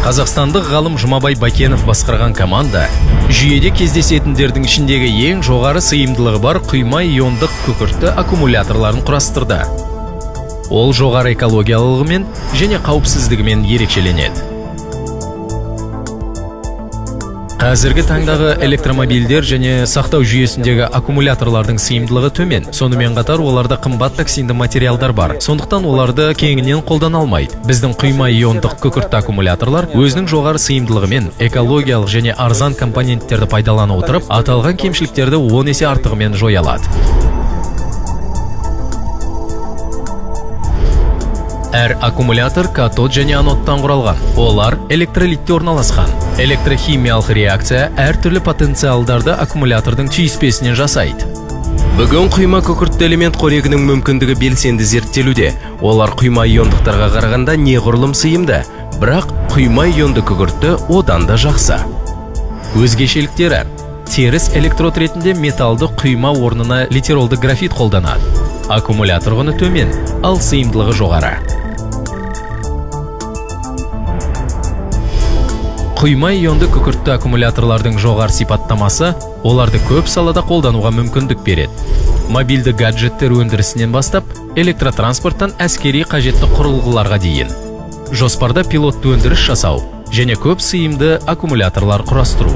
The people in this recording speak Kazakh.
Қазақстандық ғалым Жұмабай Бакенов басқарған команда жүйеде кездесетіндердің ішіндегі ең жоғары сыйымдылығы бар құйма иондық күкіртті аккумуляторларын құрастырды. Ол жоғары экологиялылығымен және қауіпсіздігімен ерекшеленеді. Қазіргі таңдағы электромобильдер және сақтау жүйесіндегі аккумуляторлардың сыйымдылығы төмен. Сонымен қатар оларда қымбат токсинді материалдар бар. Сондықтан оларды кеңінен қолдана алмайды. Біздің құйма иондық күкіртті аккумуляторлар өзінің жоғары сыйымдылығымен, экологиялық және арзан компоненттерді пайдалана отырып, аталған кемшіліктерді 10 есе артығымен жоя алады. Әр аккумулятор катод және анодтан құралған. Олар электролитте орналасқан. Электрохимиялық реакция әртүрлі потенциалдарды аккумулятордың түйіспесінен жасайды. Бүгін құйма күкіртті элемент қорегінің мүмкіндігі белсенді зерттелуде. Олар құйма иондықтарға қарағанда неғұрлым сыйымды, бірақ құйма ионды күкіртті одан да жақсы. Өзгешеліктері: теріс электрод ретінде металды құйма орнына литеролды графит қолданады. Аккумулятор құны төмен, ал сыйымдылығы жоғары. Құйма ионды күкіртті аккумуляторлардың жоғары сипаттамасы оларды көп салада қолдануға мүмкіндік береді. Мобильді гаджеттер өндірісінен бастап, электротранспорттан әскери қажетті құрылғыларға дейін. Жоспарда пилотты өндіріс жасау және көп сыйымды аккумуляторлар құрастыру.